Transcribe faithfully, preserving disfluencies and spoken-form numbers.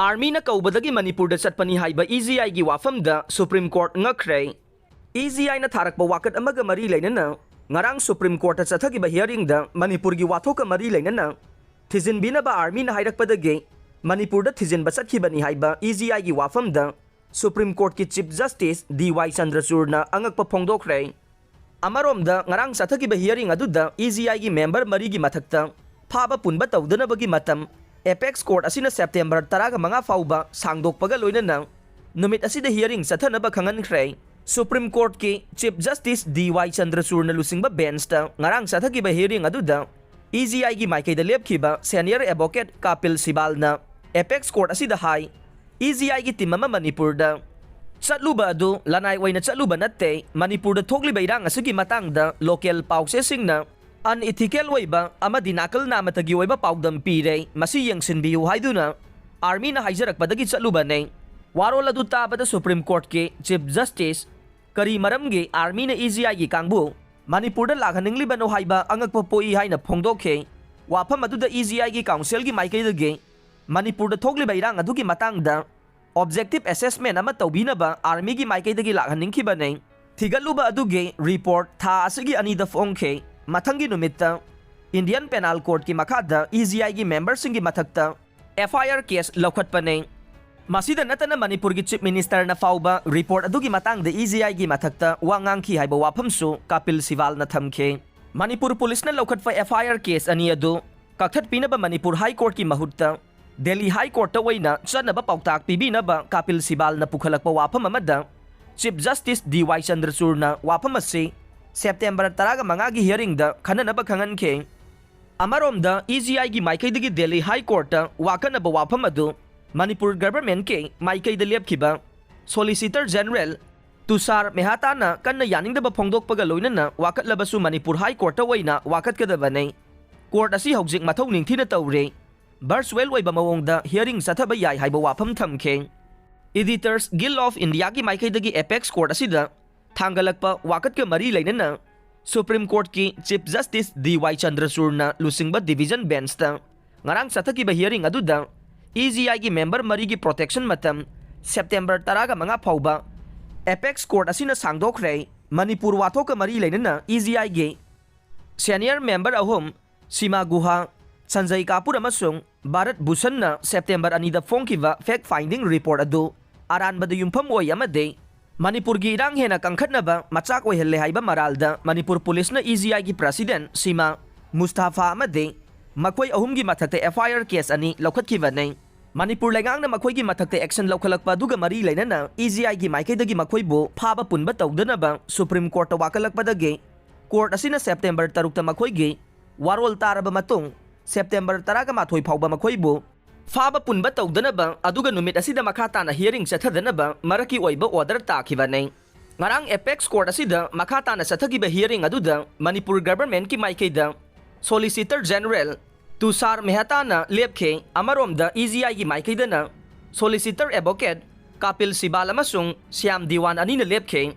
ꯑꯥꯔꯃꯤꯅ ꯀꯧꯕꯗꯒꯤ ꯃꯅꯤꯄꯨꯔꯗ ꯆꯠꯄꯅꯤ ꯍꯥꯏꯕ ꯏ ꯖꯤ ꯑꯥꯏꯒꯤ ꯋꯥꯐꯝꯗ ꯁꯨꯄ꯭ꯔꯤꯝ ꯀꯣꯔꯠ ꯉꯛꯈ꯭ꯔꯦ꯫ ꯏ ꯖꯤ ꯑꯥꯏꯅ ꯊꯥꯔꯛꯄ ꯋꯥꯀꯠ ꯑꯃꯒ ꯃꯔꯤ ꯂꯩꯅꯅ ꯉꯔꯥꯡ ꯁꯨꯄ꯭ꯔꯤꯝ ꯀꯣꯔꯠꯇ ꯆꯠꯊꯈꯤꯕ ꯍꯤꯌꯥꯔꯤꯡꯗ ꯃꯅꯤꯄꯨꯔꯒꯤ ꯋꯥꯊꯣꯛꯀ ꯃꯔꯤ ꯂꯩꯅꯅ ꯊꯤꯖꯤꯟꯕꯤꯅꯕ ꯑꯥꯔꯃꯤꯅ ꯍꯥꯏꯔꯛꯄꯗꯒꯤ ꯃꯅꯤꯄꯨꯔꯗ ꯊꯤꯖꯤꯟꯕ ꯆꯠꯈꯤꯕꯅꯤ ꯍꯥꯏꯕ ꯏ ꯖꯤ ꯑꯥꯏꯒꯤ ꯋꯥꯐꯝꯗ ꯁꯨꯄ꯭ꯔꯤꯝ ꯀꯣꯔꯠꯀꯤ ꯆꯤꯐ ꯖꯁꯇꯤꯁ ꯗꯤ ꯋꯥꯏ ꯆꯟꯗ꯭ꯔꯆꯨꯔꯅ ꯑꯉꯛꯄ ꯐꯣꯡꯗꯣꯛꯈ꯭ꯔꯦ꯫ ꯑꯃꯔꯣꯝꯗ, ꯉꯔꯥꯡ ꯆꯠꯊꯈꯤꯕ ꯍꯤꯌꯥꯔꯤꯡ ꯑꯗꯨꯗ ꯏ ꯖꯤ ꯑꯥꯏꯒꯤ ꯃꯦꯝꯕꯔ ꯃꯔꯤꯒꯤ ꯃꯊꯛꯇ ꯐꯥꯕ ꯄꯨꯟꯕ ꯇꯧꯗꯅꯕꯒꯤ ꯃꯇꯝ ꯑꯦꯄꯦꯛꯁ ꯀꯣꯔꯠ ꯑꯁꯤꯅ ꯁꯦꯞꯇꯦꯝꯕꯔ ꯇꯔꯥꯒ ꯃꯉꯥ ꯐꯥꯎꯕ ꯁꯥꯡꯗꯣꯛꯄꯒ ꯂꯣꯏꯅꯅ ꯅꯨꯃꯤꯠ ꯑꯁꯤꯗ ꯍꯤꯌꯥꯔꯤꯡ ꯆꯠꯊꯅꯕ ꯈꯪꯍꯟꯈ꯭ꯔꯦ꯫ ꯁꯨꯄ꯭ꯔꯤꯝ ꯀꯣꯔꯠꯀꯤ ꯆꯤꯐ ꯖꯁꯇꯤꯁ ꯗꯤ ꯋꯥꯏ ꯆꯟꯗ꯭ꯔꯆꯨꯔꯅ ꯂꯨꯆꯤꯡꯕ ꯕꯦꯟꯁꯇ ꯉꯔꯥꯡ ꯆꯠꯊꯈꯤꯕ ꯍꯤꯌꯥꯔꯤꯡ ꯑꯗꯨꯗ ꯏ ꯖꯤ ꯑꯥꯏꯒꯤ ꯃꯥꯏꯀꯩꯗ ꯂꯦꯞꯈꯤꯕ senior advocate Kapil ꯁꯤꯕꯥꯜꯅ apex court ꯑꯁꯤꯗ ꯍꯥꯏ, ꯏ ꯖꯤ ꯑꯥꯏꯒꯤ ꯇꯤꯝ ꯑꯃ ꯃꯅꯤꯄꯨꯔꯗ ꯆꯠꯂꯨꯕ ꯑꯗꯨ ꯂꯅꯥꯏ ꯑꯣꯏꯅ ꯆꯠꯂꯨꯕ ꯅꯠꯇꯦ꯫ ꯃꯅꯤꯄꯨꯔꯗ ꯊꯣꯛꯂꯤꯕ ꯏꯔꯥꯡ ꯑꯁꯤꯒꯤ ꯃꯇꯥꯡꯗ ꯂꯣꯀꯦꯜ ꯄꯥꯎꯆꯦꯁꯤꯡꯅ ꯑꯟꯏꯊꯤꯀꯦꯜ ꯑꯣꯏꯕ ꯑꯃꯗꯤ ꯅꯥꯀꯜ ꯅꯥꯝꯃꯇꯒꯤ ꯑꯣꯏꯕ ꯄꯥꯎꯗꯝ ꯄꯤꯔꯦ, ꯃꯁꯤ ꯌꯦꯡꯁꯤꯟꯕꯤꯌꯨ ꯍꯥꯏꯗꯨꯅ ꯑꯥꯔꯃꯤꯅ ꯍꯥꯏꯖꯔꯛꯄꯗꯒꯤ ꯆꯠꯂꯨꯕꯅꯦ꯫ ꯋꯥꯔꯣꯜ ꯑꯗꯨ ꯇꯥꯕꯗ ꯁꯨꯄ꯭ꯔꯤꯝ ꯀꯣꯔꯠꯀꯤ ꯆꯤꯐ ꯖꯁꯇꯤꯁ ꯀꯔꯤ ꯃꯔꯝꯒꯤ ꯑꯥꯔꯃꯤꯅ ꯏ ꯖꯤ ꯑꯥꯏꯒꯤ ꯀꯥꯡꯕꯨ ꯃꯅꯤꯄꯨꯔꯗ ꯂꯥꯛꯍꯟꯅꯤꯡꯂꯤꯕꯅꯣ ꯍꯥꯏꯕ ꯑꯉꯛꯄ ꯄꯣꯛꯏ ꯍꯥꯏꯅ ꯐꯣꯡꯗꯣꯛꯈꯤ꯫ ꯋꯥꯐꯝ ꯑꯗꯨꯗ ꯏ ꯖꯤ ꯑꯥꯏꯒꯤ ꯀꯥꯎꯟꯁꯤꯜꯒꯤ ꯃꯥꯏꯀꯩꯗꯒꯤ ꯃꯅꯤꯄꯨꯔꯗ ꯊꯣꯛꯂꯤꯕ ꯏꯔꯥꯡ ꯑꯗꯨꯒꯤ ꯃꯇꯥꯡꯗ ꯑꯣꯕꯖꯦꯛꯇꯤꯚ ꯑꯦꯁꯦꯁꯃꯦꯟ ꯑꯃ ꯇꯧꯕꯤꯅꯕ ꯑꯥꯔꯃꯤꯒꯤ ꯃꯥꯏꯀꯩꯗꯒꯤ ꯂꯥꯛꯍꯟꯅꯤꯡꯈꯤꯕꯅꯤ꯫ ꯊꯤꯒꯠꯂꯨꯕ ꯑꯗꯨꯒꯤ ꯔꯤꯄꯣꯔꯠ ꯊꯥ ꯑꯁꯤꯒꯤ ꯑꯅꯤꯗ ꯐꯣꯡꯈꯤ꯫ ꯃꯊꯪꯒꯤ ꯅꯨꯃꯤꯠꯇ ꯏꯟꯗꯤꯌꯟ ꯄꯦꯅꯥꯜ ꯀꯣꯔꯠꯀꯤ ꯃꯈꯥꯗ ꯏ ꯖꯤ ꯑꯥꯏꯒꯤ ꯃꯦꯝꯕꯔꯁꯤꯡꯒꯤ ꯃꯊꯛꯇ ꯑꯦꯐ ꯑꯥꯏ ꯑꯥꯔ ꯀꯦꯁ ꯂꯧꯈꯠꯄꯅꯤ꯫ ꯃꯁꯤꯗ ꯅꯠꯇꯅ ꯃꯅꯤꯄꯨꯔꯒꯤ ꯆꯤꯐ ꯃꯤꯅꯤꯁꯇꯔꯅ ꯐꯥꯎꯕ ꯔꯤꯄꯣꯔꯠ ꯑꯗꯨꯒꯤ ꯃꯇꯥꯡꯗ ꯏ ꯖꯤ ꯑꯥꯏꯒꯤ ꯃꯊꯛꯇ ꯋꯥ ꯉꯥꯡꯈꯤ ꯍꯥꯏꯕ ꯋꯥꯐꯝꯁꯨ ꯀꯥꯄꯤꯜ ꯁꯤꯕꯥꯜꯅ ꯊꯝꯈꯤ꯫ ꯃꯅꯤꯄꯨꯔ ꯄꯨꯂꯤꯁꯅ ꯂꯧꯈꯠꯄ ꯑꯦꯐ ꯑꯥꯏ ꯑꯥꯔ ꯀꯦꯁ ꯑꯅꯤ ꯑꯗꯨ ꯀꯛꯊꯠꯄꯤꯅꯕ ꯃꯅꯤꯄꯨꯔ ꯍꯥꯏ ꯀꯣꯔꯠꯀꯤ ꯃꯍꯨꯠꯇ ꯗꯦꯜꯂꯤ ꯍꯥꯏ ꯀꯣꯔꯠꯇ ꯑꯣꯏꯅ ꯆꯠꯅꯕ ꯄꯥꯎꯇꯥꯛ ꯄꯤꯕꯤꯅꯕ ꯀꯥꯄꯤꯜ ꯁꯤꯕꯥꯜꯅ ꯄꯨꯈꯠꯂꯛꯄ ꯋꯥꯐꯝ ꯑꯃꯗ ꯆꯤꯐ ꯖꯁꯇꯤꯁ ꯗꯤ ꯋꯥꯏ ꯆꯟꯗ꯭ꯔꯆꯨꯔꯅ ꯋꯥꯐꯝ ꯑꯁꯤ ꯁꯦꯞꯇꯦꯝꯕꯔ ꯇꯔꯥꯒ ꯃꯉꯥꯒꯤ ꯍꯤꯌꯥꯔꯤꯡꯗ ꯈꯟꯅꯅꯕ ꯈꯪꯍꯟꯈꯤ꯫ ꯑꯃꯔꯣꯝꯗ, ꯏ ꯖꯤ ꯑꯥꯏꯒꯤ ꯃꯥꯏꯀꯩꯗꯒꯤ ꯗꯦꯜꯂꯤ ꯍꯥꯏ ꯀꯣꯔꯠꯇ ꯋꯥꯀꯠꯅꯕ ꯋꯥꯐꯝ ꯑꯗꯨ ꯃꯅꯤꯄꯨꯔ ꯒꯚꯔꯟꯃꯦꯟꯠꯀꯤ ꯃꯥꯏꯀꯩꯗ ꯂꯦꯞꯈꯤꯕ ꯁꯣꯂꯤꯁꯤꯇꯔ ꯖꯦꯅꯔꯦꯜ ꯇꯨꯁꯥꯔ ꯃꯦꯍꯇꯥꯅ ꯀꯟꯅ ꯌꯥꯅꯤꯡꯗꯕ ꯐꯣꯡꯗꯣꯛꯄꯒ ꯂꯣꯏꯅꯅ ꯋꯥꯀꯠꯂꯕꯁꯨ ꯃꯅꯤꯄꯨꯔ ꯍꯥꯏ ꯀꯣꯔꯠꯇ ꯑꯣꯏꯅ ꯋꯥꯀꯠꯀꯗꯕꯅꯤ꯫ ꯀꯣꯔꯠ ꯑꯁꯤ ꯍꯧꯖꯤꯛ ꯃꯊꯧ ꯅꯤꯡꯊꯤꯅ ꯇꯧꯔꯤ꯫ ꯚꯔꯆꯨꯋꯦꯜ ꯑꯣꯏꯕ ꯃꯑꯣꯡꯗ ꯍꯤꯌꯥꯔꯤꯡ ꯆꯠꯊꯕ ꯌꯥꯏ ꯍꯥꯏꯕ ꯋꯥꯐꯝ ꯊꯝꯈꯤ꯫ ꯏꯗꯤꯇꯔꯁ ꯒꯤꯜ ꯑꯣꯐ ꯏꯟꯗꯤꯌꯥꯒꯤ ꯃꯥꯏꯀꯩꯗꯒꯤ ꯑꯦꯄꯦꯛꯁ ꯀꯣꯔꯠ ꯑꯁꯤꯗ ꯊꯥꯡꯒꯠꯂꯛꯄ ꯋꯥꯀꯠꯀ ꯃꯔꯤ ꯂꯩꯅꯅ ꯁꯨꯄ꯭ꯔꯤꯝ ꯀꯣꯔꯠꯀꯤ ꯆꯤꯐ ꯖꯁꯇꯤꯁ ꯗꯤ ꯋꯥꯏ ꯆꯟꯗ꯭ꯔꯆꯨꯔꯅ ꯂꯨꯆꯤꯡꯕ ꯗꯤꯚꯤꯖꯟ ꯕꯦꯟꯁꯇ ꯉꯔꯥꯡ ꯆꯠꯊꯈꯤꯕ ꯍꯤꯌꯥꯔꯤꯡ ꯑꯗꯨꯗ E G I ꯒꯤ member ꯃꯔꯤꯒꯤ protection ꯃꯇꯝ September ꯇꯔꯥꯒ ꯃꯉꯥ ꯐꯥꯎꯕ Apex Court ꯑꯁꯤꯅ ꯁꯥꯡꯗꯣꯛꯈ꯭ꯔꯦ꯫ ꯃꯅꯤꯄꯨꯔ ꯋꯥꯊꯣꯛꯀ ꯃꯔꯤ ꯂꯩꯅꯅ E G I ꯒꯤ senior member ꯑꯍꯨꯝ, ꯁꯤꯃꯥ ꯒꯨꯍꯥ, ꯁꯟꯖꯌ ꯀꯥꯄꯨꯔ ꯑꯃꯁꯨꯡ ꯚꯥꯔꯠ ꯚꯨꯁꯟꯅ September ꯑꯅꯤꯗ ꯐꯣꯡꯈꯤꯕ fact finding report ꯑꯗꯨ ꯑꯔꯥꯟꯕꯗ ꯌꯨꯝꯐꯝ ꯑꯣꯏ ꯑꯃꯗꯤ ꯃꯅꯤꯄꯨꯔꯒꯤ ꯏꯔꯥꯡ ꯍꯦꯟꯅ ꯀꯟꯈꯠꯅꯕ ꯃꯆꯥꯛ ꯑꯣꯏꯍꯜꯂꯦ ꯍꯥꯏꯕ ꯃꯔꯥꯜꯗ ꯃꯅꯤꯄꯨꯔ ꯄꯨꯂꯤꯁꯅ E G I ꯒꯤ president ꯁꯤꯃꯥ ꯃꯨꯁꯇꯥꯐꯥ ꯑꯃꯗꯤ ꯃꯈꯣꯏ ꯑꯍꯨꯝꯒꯤ ꯃꯊꯛꯇ F I R case ꯑꯅꯤ ꯂꯧꯈꯠꯈꯤꯕꯅꯤ꯫ ꯃꯅꯤꯄꯨꯔ ꯂꯩꯉꯥꯛꯅ ꯃꯈꯣꯏꯒꯤ ꯃꯊꯛꯇ action ꯂꯧꯈꯠꯂꯛꯄ ꯑꯗꯨꯒ ꯃꯔꯤ ꯂꯩꯅꯅ E G I ꯒꯤ ꯃꯥꯏꯀꯩꯗꯒꯤ ꯃꯈꯣꯏꯕꯨ ꯐꯥꯕ ꯄꯨꯟꯕ ꯇꯧꯗꯅꯕ Supreme Courtꯇ ꯋꯥꯀꯠꯂꯛꯄꯗꯒꯤ court ꯑꯁꯤꯅ September ꯇꯔꯨꯛꯇ ꯃꯈꯣꯏꯒꯤ ꯋꯥꯔꯣꯜ ꯇꯥꯔꯕ ꯃꯇꯨꯡ September ꯇꯔꯥꯒ ꯃꯥꯊꯣꯏ ꯐꯥꯎꯕ ꯃꯈꯣꯏꯕꯨ ꯐꯥꯕ ꯄꯨꯟꯕ ꯇꯧꯗꯅꯕ ꯑꯗꯨꯒ ꯅꯨꯃꯤꯠ ꯑꯁꯤꯗ ꯃꯈꯥ ꯇꯥꯅ hearing ꯆꯠꯊꯗꯅꯕ ꯃꯔꯛꯀꯤ ꯑꯣꯏꯕ order ꯇꯥꯈꯤꯕꯅꯤ꯫ ꯉꯔꯥꯡ Apex Court ꯑꯁꯤꯗ ꯃꯈꯥ ꯇꯥꯅ ꯆꯠꯊꯈꯤꯕ hearing ꯑꯗꯨꯗ ꯃꯅꯤꯄꯨꯔ governmentꯀꯤ ꯃꯥꯏꯀꯩꯗ Solicitor General ꯇꯨꯁꯥꯔ ꯃꯦꯍꯇꯥꯅ ꯂꯦꯞꯈꯤ꯫ ꯑꯃꯔꯣꯝꯗ E G I ꯒꯤ ꯃꯥꯏꯀꯩꯗꯅ Solicitor Advocate ꯀꯥꯄꯤꯜ ꯁꯤꯕꯥꯜ ꯑꯃꯁꯨꯡ ꯁ꯭ꯌꯥꯝ ꯗꯤꯋꯥꯟ ꯑꯅꯤꯅ ꯂꯦꯞꯈꯤ꯫